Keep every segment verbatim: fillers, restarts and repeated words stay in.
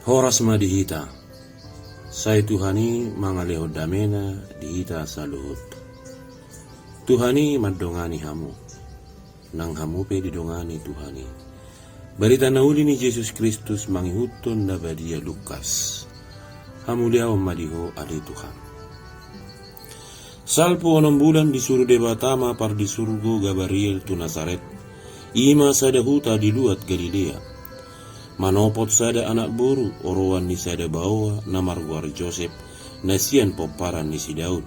Horas ma di hita. Sai Tuhan i mangalehon damena di hita saluhut. Tuhan i mandongani hamu. Nang hamu pe didongani Tuhan i. Barita na uli ni Jesus Kristus mangihuthon na badia Lukas. Hamuliaon ma di Ho ale Tuhan. Salpu onom bulan disuru Debata ma pardisurgo Gabariel tu Nasaret, i ma sada huta di luat Galilea. Manopot sada anak boru, oroan ni sada baoa na margoar Josep, na sian pomparan ni si Daud,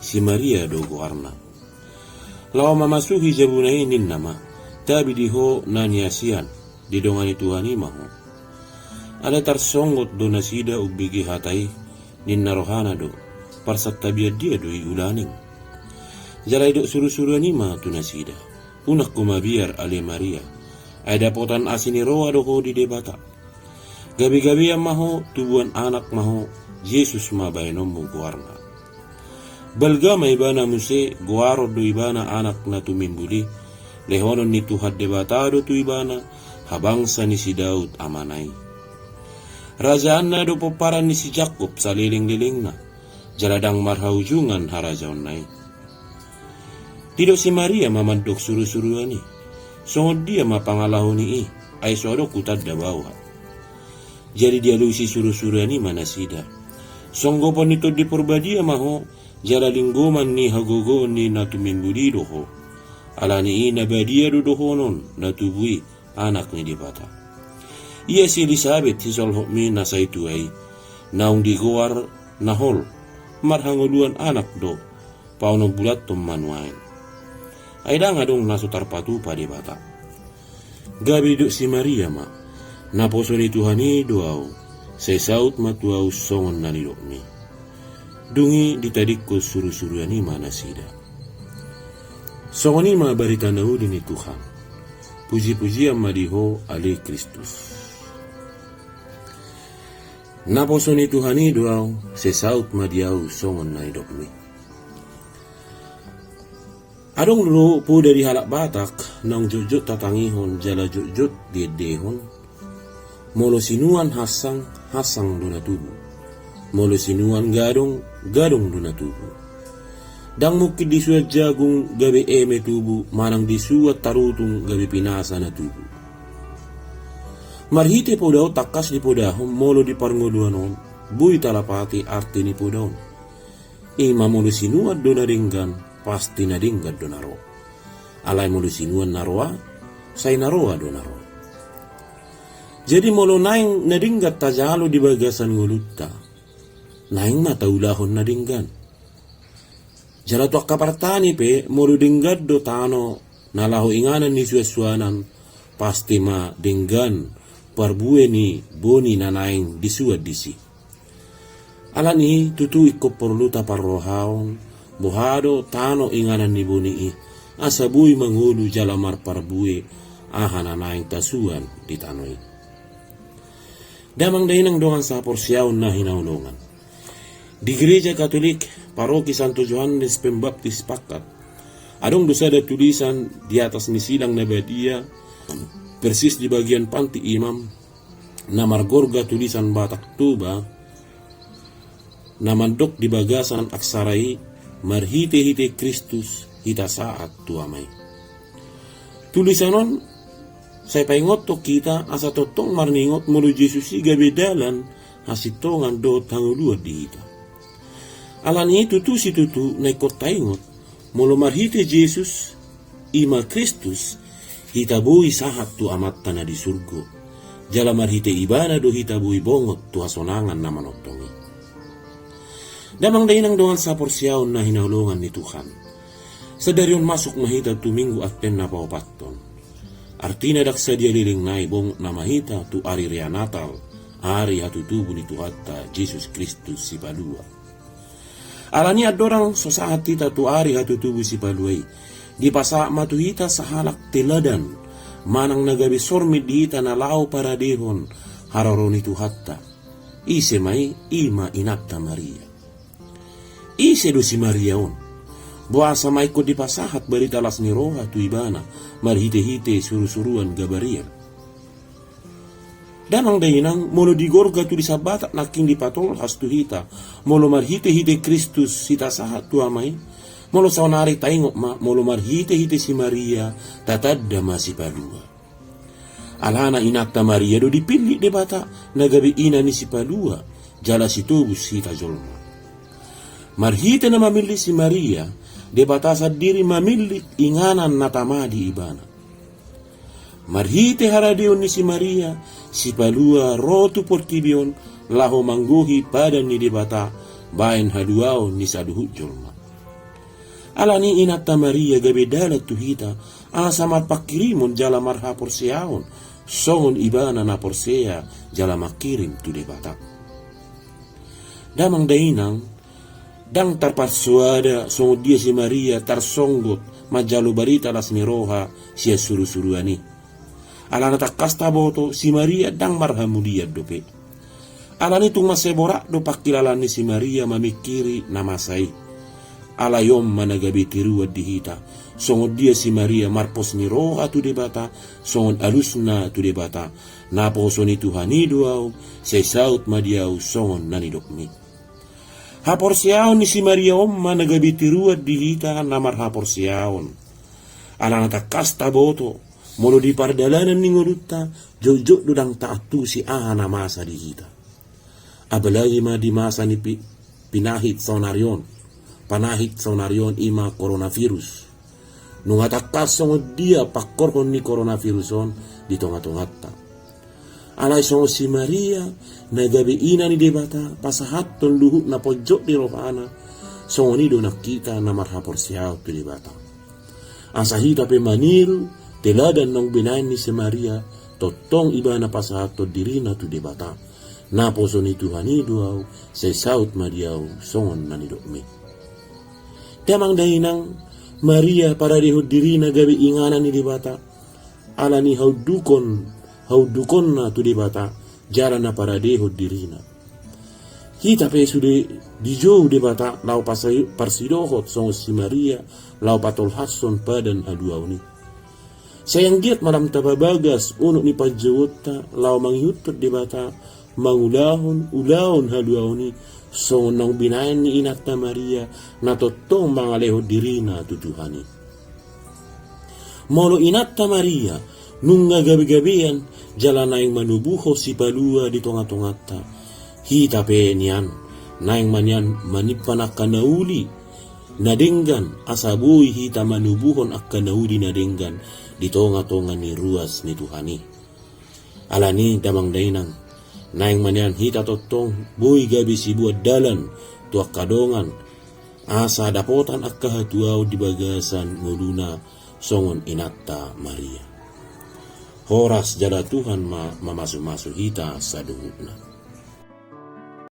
si Maria do goarna. Laho mamasuhi jabuna i ninna ma, tabi di ho na niasian, didongani Tuhan i ma ho. Alai tarsonggot do nasida umbege hata i, ninna rohana do, parsantabian dia do i ulaning. Jala didok surusuruan i ma tu nasida, unang ho mabiar ale Maria, ai dapotan asi ni roha do ho di Debata. Gabegabean ma ho, tubuan anak ma ho, Jesus ma baenonmu goarna. Balga ma ibana muse, goaron do ibana anak na tumimbul i, lehonon ni Tuhan Debata do tu ibana, habangsa ni si Daud amana i. Rajaanna do pomparan ni si Jakkob salelenglelengna, jala ndang marhaujungan harajaonna i. Didok si Maria ma mandok surusuruan i, songon dia ma pangalaho ni i, ai so adong hutanda baoa. Jadi dialusi surusuruan i ma nasida. Songgopon ni Tondi Porbadia ma ho, jala linggoman ni hagogoon ni na tumimbul i do ho. Alani i na badia do dohonon na tubu i, anak ni Debata. Ia si Elisabet sisolhotmi na sai tua i, naung digoar na hol, marhangoluan anak do, paonom bulanhon ma nuaeng. Ai ndang adong na so tarpatupa Debata. Gabe didok si Maria ma, naposo ni Tuhan i do ahu, sai saut ma tu ahu songon na nidokmi. Dung i ditadingkon surusuruan i ma nasida. Songon i ma barita na uli ni Tuhan. Pujipujian ma di ho ale Kristus. Naposo ni Tuhan i do ahu, sai saut ma di ahu songon na nidokmi. Adong do poda di halak Batak, naung jotjot tatangihon jala jotjot diendehon. Molo sinuan hansang, hansang do na tubu. Molo sinuan gadong, gadong do na tubu. Ndang mungkin disuan jagung gabe eme tubu, manang disuan tarutung gabe pinasa na tubu. Marhite poda on tangkas dipodahon, molo di parngoluan on, boi talapati arti ni poda on. I ma molo sinuan do na denggan, pasti na denggan do na ro. Alai molo sinuan na roa, sai na roa do na ro. Jadi molo naeng na denggan tajalo di bagasan ngolunta, naeng ma taulahon na denggan. Jala tu angka parta ni pe, molo denggan do tano na laho inganan ni suansuanan, pasti ma denggan parbue ni boni na naeng disuan disi. Alani i tutu ingkon porlu taparrohaon, boha do tano inganan ni boni i, asa boi mangolu jala marparbue aha na naeng tasuan di tano i. Damang dainang dongan sahaporseaon na hinaholongan. Di Gereja Katolik, Paroki Santo Johannes Pembaptis Pakat, adong do sada tulisan di atas ni silang na badia, persis di bagian panti imam, na margorga tulisan Batak Toba, na mandok di bagasan aksara i, marhitehite Kristus hita sahat tu Ama i. Tulisan on sai paingothon hita asa tongtong marningot molo Jesus i gabe dalan hasintongan dohot hangoluan di hita. Alani i tutu situtu na ingkon taingot, molo marhite Jesus, i ma Kristus, hita boi sahat tu Amanta na di surgo. Jala marhite Ibana do hita boi bongot tu hasonangan na manongtong i. Damang dainang dongan sahaporseaon na hinaholongan ni Tuhan. Sadari on masuk ma hita tu Minggu Advent na paopathon. Artina ndang sadia leleng nai bongot nama hita tu ari rea Natal, ari hatutubu ni Tuhanta Jesus Kristus Sipalua. Alani andorang so sahat hita tu ari hatutubu Sipalua i, dipasahat ma tu hita sahalak teladan, manang na gabe sormin di hita na laho paradehon haroro ni Tuhanta. Ise ma i? I ma inanta Maria. Ise do si Maria on? Boasa ma ingkon dipasahat barita las ni roha tu ibana marhitehite surusuruan Gabariel? Damang dainang, molo di gorga tu di Sabbatak nangkin dipatolhas tu hita, molo marhitehite Kristus hita sahat tu Ama i, molo saonari taingot ma, molo marhitehite si Maria tatanda ma Sipalua. Alana inanta Maria do dipillit Debata na gabe ina ni Sipalua jala sitobus hita jolma. Marhite na mamillit si Maria, Debata sandiri mamillit inganan na tama di ibana. Marhite haradeon ni si Maria, Sipalua ro tu portibi on laho manggohi padan ni Debata baen haluaon ni saluhut jolma. Alani inanta Maria gabe dalan tu hita asa marpangkirimon jala marhaporseaon songon ibana na porsea jala mangkirim tu Debata. Damang dainang, ndang tarparsoada songon dia si Maria tarsonggot manjalo barita las ni roha sian surusuruan i. Alana tangkas taboto, si Maria ndang marhamulian dope. Alani tung mansai borat do pangkilalaan ni si Maria mamingkiri na masa i. Alai on ma na gabe tiruan di hita, songon dia si Maria marpos ni roha tu Debata, songon alusna tu Debata, naposo ni Tuhan i do ahu, sai saut ma di ahu songon na nidokmi. Haporseaon ni si Maria on ma na gabe tiruan di hita na marhaporseaon. Alana tangkas taboto, molo di pardalanan ni ngolunta, jotjot do ndang taantusi aha na masa di hita. Apalagi ma di masa ni pi-, pinahit saonari on, panahit saonari on i ma coronavirus. Nunga tangkas songon dia pangkorhon ni coronavirus on di tongatonganta. Alai songon si Maria, na gabe ina ni Debata, pasahathon luhut na ponjot di rohana, songon i do nang hita na marhaporseaon tu Debata. Asa hita pe maniru teladan naung binaen ni si Maria, tongtong ibana pasahathon dirina tu Debata. Naposo ni Tuhan i do ahu, sai saut ma di ahu songon na nidokmi. Damang dainang, Maria paradehon dirina gabe inganan ni Debata, alani haundukon, haundukonna tu Debata, jala na paradehon dirina. Hita pe sude dijou Debata laho pasai-, parsidohot songon si Maria laho patolhashon padan haluaon i. Sai anggiat ma lam tapabagas unok ni panjouonta laho mangihuthon Debata, mangulahon ulaon haluaon i, songon naung binaen ni inanta Maria, na tongtong mangalehon dirina tu Tuhan i. Molo inanta Maria, nunga gabegabean, jala naeng manubuhon Sipalua di tongatonganta. Hita pe nian, naeng ma nian manimpan angka na uli, na denggan, asa boi hita manubuhon angka na uli na denggan, di tongatonga ni ruas ni Tuhan i. Alani damang dainang, naeng ma nian hita tongtong, boi gabe siboan dalan, tu angka dongan, asa dapotan angka hatuaon di bagasan ngoluna songon inanta Maria. Horas jala Tuhan ma mamasumasu hita saluhutna.